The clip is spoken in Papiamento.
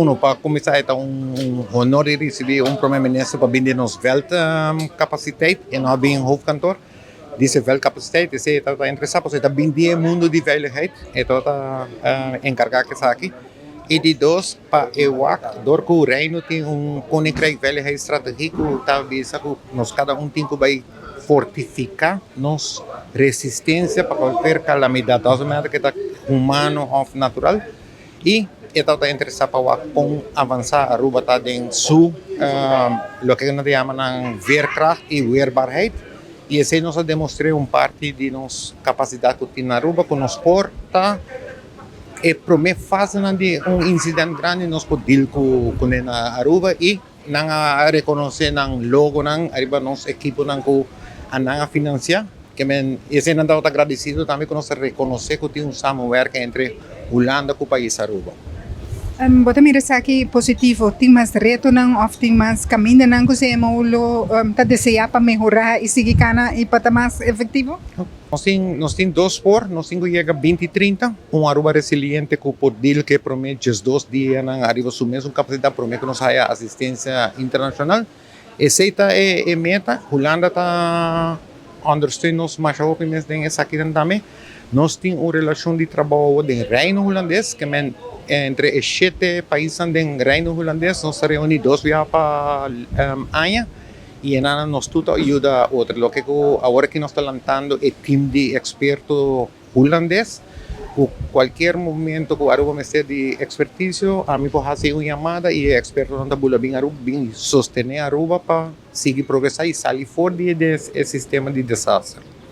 Uno, pa cuminsa, ta un honor di ricibi un prome minister pa bin den nos veld capaciteit y no bin hoofdkantoor. Dice veldcapaciteit, esey ta interesa, pasobra ta bin di e mundo di veiligheid, e ta encarga cu esaki. Y di dos, pa e wak, door cu Reino tin un Koninkrijk Veiligheidsstrategie cu ta bisa cu nos cada un tin cu bay fortifica nos resistencia pa cualkier calamidad, doesn't matter cu ta humano of natural. Y e ta interesa pa wak con avansa Aruba ta den su loke nan ta yama nan veerkracht y weerbaarheid. Y esey nos a demostra un parti di nos capacidad cu tin na Aruba, cu nos por ta e prome fase di un incidente grandi, nos por deal cu na Aruba y nan a reconoce nan logo nan ariba nos equipo nan cu nan a financia. Kemen esey nan ta agradecido tambe cu nos reconoce cu tin un samenwerking entre Hulanda cu pais Aruba. Bo ta mira esaki positivo, tin mas reto nan of tin mas caminda nan cu CMO lo ta desea pa mehora y sigui cana y pa ta mas efectivo? Nos tin dos por, nos tin cu yega 2030, un Aruba resiliente cu por deal cu prome 12 dia nan ariba su mes capacidad prome cu nos haya asistencia internacional. Esey ta e meta. Hulanda ta ondersteun nos mas hopi mes den esaki tambe. Nos tin un relacion di trabou den Reino Hulandes, kemen entre e siete paisnan den Reino Hulandes, nos ta reuni dos biaha pa aña y nan nos tur ta yuda otro. Loke cu awor cu nos ta lantando e team di experto hulandes, cu cualkier momento cu Aruba mester di experticio, ami por haci un yamada y e experto nan ta bula bin Aruba, bin sostene Aruba pa sigui progresa y sali for di e sistema di desaster.